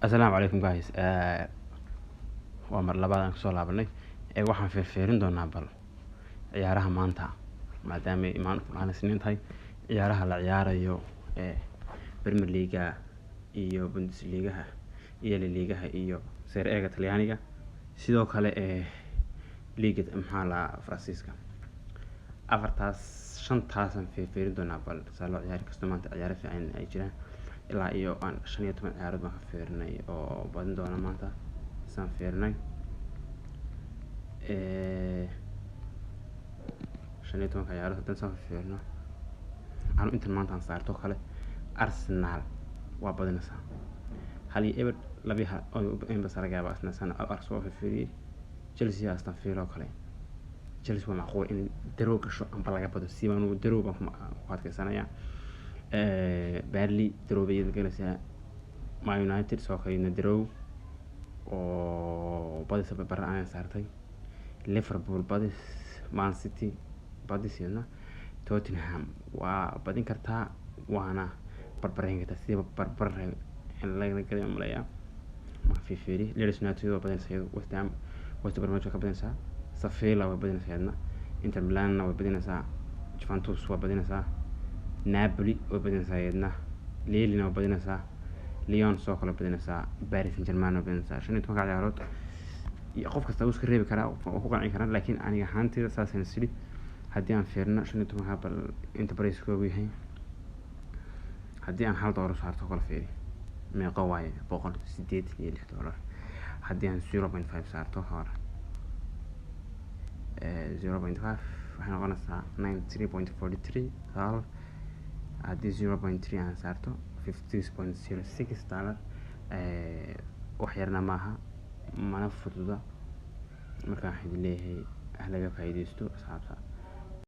Asalaamu calaykum guys, waa mar labaad aan kusoo laabanay. Waxaan feerfeerin doonaa bal ciyaaraha maanta, maadaama ay maanta maalin Isniin tahay, ciyaaraha la ciyaarayo ee Premier League iyo Bundesligaha iyo La Ligaha iyo Serie A-ga Talyaaniga, sidoo kale ee liiga maxaa la Faransiiska. Afartaas shantaasaan feerfeerin doonaa bal saa loo ciyaari kasto. Maanta ciyaaro fiican ay jiraan, ilaa iyo aan 15 ciyaarood baan ka fiirinay oo badin doona maanta saan fiirinay. 15-ka ciyaarood haddaan saan fiirino, anu intan maanta aan saarto kale, Arsenal waa badinaysaa 1-0, 2-1 bas laga yaabaa. Isna saan Arsenal waa fiiriyey. Chelsea, Aston Villa oo kale, Chelsea waa macquul in draw gasho amba laga bado. Siiba anugu draw baan ku adkeysanayaa. Burnley draw bay iyada galaysaa. Man United soo kale draw oo badis bara ayaan saartay. Liverpool badis, Man City badis iyadna. Tottenham waa badin kartaa waana barbareyn kartaa, sidiiba barbar in laga galay maleeyaa ma fiifiiri. Leeds United waa badinaysaa iyadu. West Ham, West Bromwich waa ka badinaysaa. Sevilla way badinaysaa iyadna. Inter Milanna way badinaysaa. Juventus waa badinaysaa. Napoli way badinaysaa iyadna. Lille way badinaysaa. Lyon sidoo kale badinaysaa. Paris Saint-Germain way badinaysaa. 15-ka ciyaarood iyo qof kasta wuu iska reebi karaa, waa ku qanci karaa, laakiin aniga ahaanteyda saasaan is idhi. Haddii aan fiirino 15-ka bal inta price-koogu yahay, haddii aan $1 saarto kala fiiri meeqo waaye? $186. Haddii aan 0.5 saarto hore, 0.5 waxay noqonaysaa $93.43. Haddii 0.3 aan saarto, $56.06. Wax yarna maaha, mana fududa. Marka waxaan idin leeyahay ah laga faa'iidaysto, asxaabta.